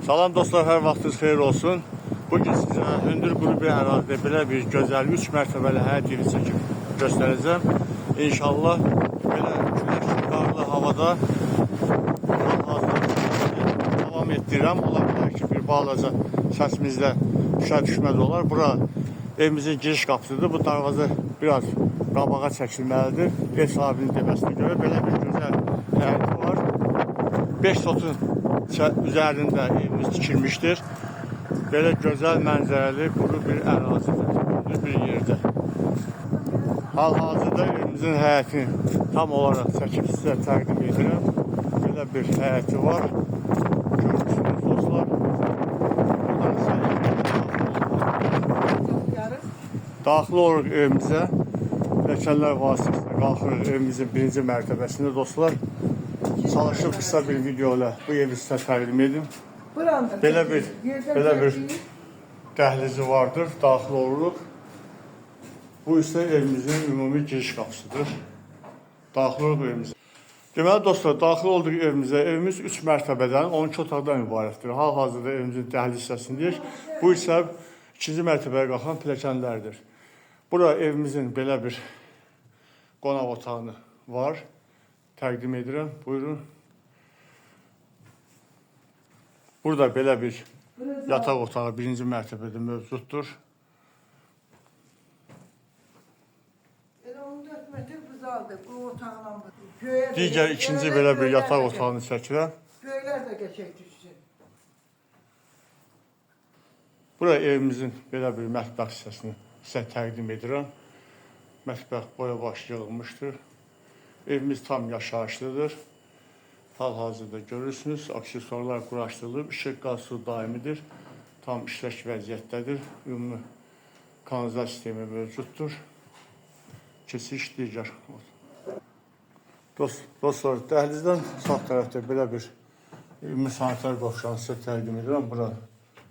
Salam dostlar, hər vaxtınız xeyir olsun. Bugün sizə hündür quru bir ərazidə belə bir gözəl 3 mərtəbəli həyət evi çəkib göstərəcəm. İnşallah belə günəşli, qarlı havada hal-hazırda davam etdirirəm. Ola bilər ki, bir balaca səsimizdə düşə-düşməz olar. Bura evimizin giriş qapısıdır. Bu darvaza biraz qabağa çəkilməlidir. Ev sahibinin deməsinə görə belə bir gözəl həyəti var. 5 sotun üzərində evimiz tikilmişdir. Belə gözəl mənzərəli quru bir ərazidə, hündür bir yerdə. Hal-hazırda evimizin həyətini tam olaraq çəkib sizə təqdim edirəm. Belə bir həyəti var. Görürsünüz dostlar. Buradan isə daxil oluruq evimizə. Pilləkənlər vasitəsilə qalxırıq evimizin birinci mərtəbəsində dostlar. Çalışıb qısa bir video ilə bu evi sizə təqdim edim. Belə bir dəhlizi vardır, daxil oluruq. Bu isə evimizin ümumi giriş qapısıdır. Daxil oluruq evimizə. Deməli dostlar, daxil olduq evimizə. Evimiz 3 mərtəbədən, 12 otaqdan ibarətdir. Hal-hazırda evimizin dəhliz hissəsindəyik. Bu isə ikinci mərtəbəyə qalxan pilləkənlərdir. Bura evimizin belə bir qonaq otağını var. Təqdim edirəm. Buyurun. Burada belə bir yataq otağı birinci mərtəbədə mövcuddur. Elə 14 metr buzaldı. Bu otaqla bu. Digər ikinci belə bir yataq otağını çəkirəm. Göylər də qəşəng düşsün. Bura evimizin belə bir mətbəx hissəsini sizə təqdim edirəm. Mətbəx boya baş yığılmışdır. Evimiz tam yaşayışlıdır. Hal-hazırda görürsünüz, aksesuarlar quraşdırılıb, işıq, qaz, su daimidir. Tam işlək vəziyyətdədir. Ümumi kanalizasiya sistemi mövcuddur. Keçiş digər. Dostlar, dəhlizdən sağ tərəfdə belə bir ümumi sanitar qovşağını sizə təqdim edirəm. Bura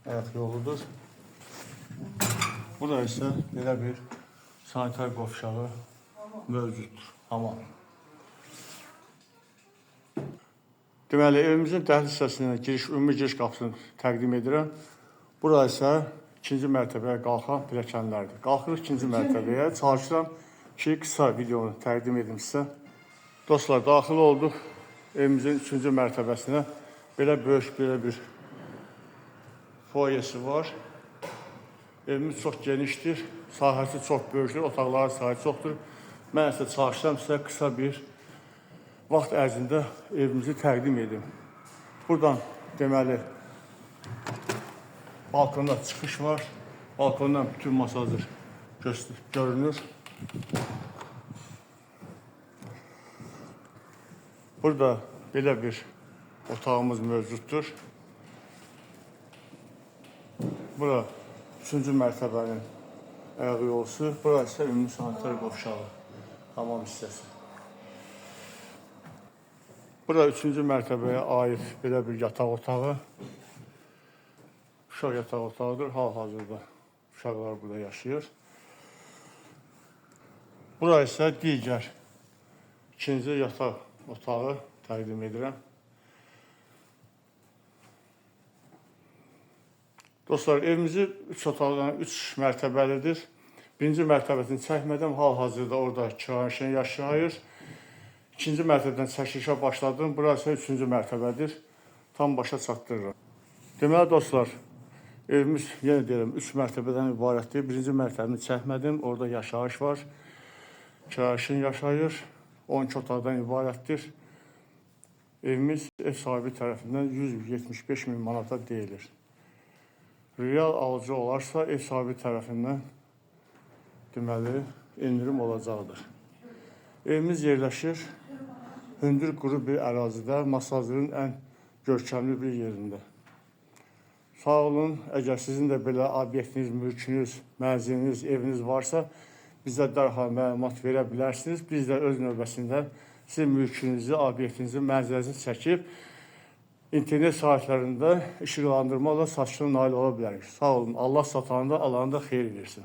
ayaq yoludur. Bura isə belə bir sanitar qovşağı mövcuddur. Hamam. Deməli, evimizin dəhliz hissəsinə giriş, ümumi giriş qapısını təqdim edirəm. Bura isə ikinci mərtəbəyə qalxan pilləkənlərdir. Qalxırıq ikinci mərtəbəyə. Çalışıram ki, qısa videonu təqdim edim sizə. Dostlar, daxil olduq evimizin üçüncü mərtəbəsinə. Belə böyük, belə bir foyesi var. Evimiz çox genişdir, sahəsi çox böyükdür, otaqların sayı çoxdur. Mən isə çalışıram sizə qısa bir vaxt ərzində evimizi təqdim edim. Buradan deməli balkonda çıxış var. Balkondan bütün Masazır görünür. Burada belə bir otağımız mövcuddur. Bura üçüncü mərtəbənin ayaq yolusu. Bura isə ümumi sanitar qovşağı, hamam hissəsi. Bura üçüncü mərtəbəyə aid belə bir yataq otağı. Uşaq yataq otağıdır. Hal-hazırda uşaqlar burada yaşayır. Bura isə digər ikinci yataq otağı təqdim edirəm. Dostlar, evimizi 3 otaqdan 3 mərtəbəlidir. Birinci mərtəbəsini çəkmədim. Hal-hazırda orada kirayəşən yaşayır. İkinci mərtəbədən çəkilişə başladım. Burası üçüncü mərtəbədir. Tam başa çatdırıram. Deməli dostlar, evimiz yenə deyirəm 3 mərtəbədən ibarətdir. Birinci mərtəbəni çəkmədim. Orada yaşayış var. Kirayəşən yaşayır. 12 otaqdan ibarətdir. Evimiz ev sahibi tərəfindən 175 min manata deyilir. Real alıcı olarsa ev sahibi tərəfindən deməli endirim olacaqdır. Evimiz yerləşir hündür quru bir ərazidə, Masazırın ən görkəmli bir yerində. Sağ olun, əgər sizin də belə obyektiniz, mülkünüz, mənziliniz, eviniz varsa bizə dərhal məlumat verə bilərsiniz. Biz də öz növbəsində sizin mülkünüzü, obyektinizi, mənzilinizi çəkib internet saytlarında işıqlandırmaqla satışına nail ola bilərik. Sağ olun, Allah satanda, alanda xeyir versin.